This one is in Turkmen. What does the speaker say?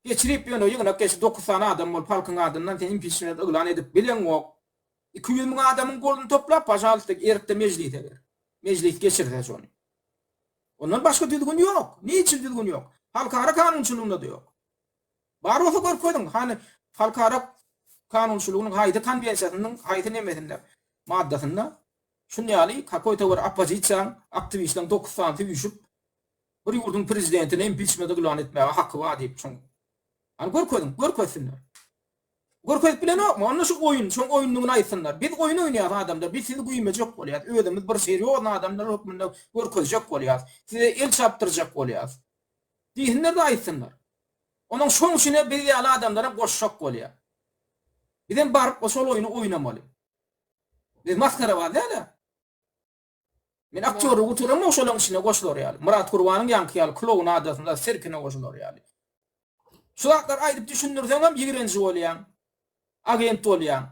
Geçirip ýöne ýygnak geçir dokuz sany adam bolup halkyň adyndan sen impiçment yglan edip bileňok. 200 müň adamyň goluny toplap pažalysda erkde mejlise ber. Mejlis geçirse şony. Ondan başga düzgün ýok. Niçin düzgün ýok? Halkara kanunçylygynda-da ýok. Bar bolsa görkeziň, hany halkara kanunçylygynyň haýsy konwensiýasynyň haýsy nemesinde, maddasynda şun ýaly kakoýta bir oppozisiýaň aktiwistleriň dokuz sanysy üýşüp bir ýurduň prezidentine impiçment yglan etmäge haky bar diýip şoň hany görkeziň, görkezsinler. Görkezip bilenokmy? Onda şu oýun, şoň oýundygyny aýtsynlar. Biz oýun oýnaýas adamlar, biz sizi güýmejek bolýas, özümiz bir serýozny adamlar hökmünde görkezjek bolýas, size el çapdyrjak bolýas. Diýsinler-de aýtsynlar. Onuň şoň üçinem biz ýaly adamlaram goşjak bolýar. Bizem baryp şol oýny oýnamaly. Biz masgarabaz däl-ä. Men aktýorlygy gutaramok şolaň içine goşular ýaly. Myrat Gurbanyň ýaňky ýaly klounadasynda sirkine goşular ýaly. Şu zatlary aýdyp düşündirseňem ýigrenji bolýaň. Agent bolýaň.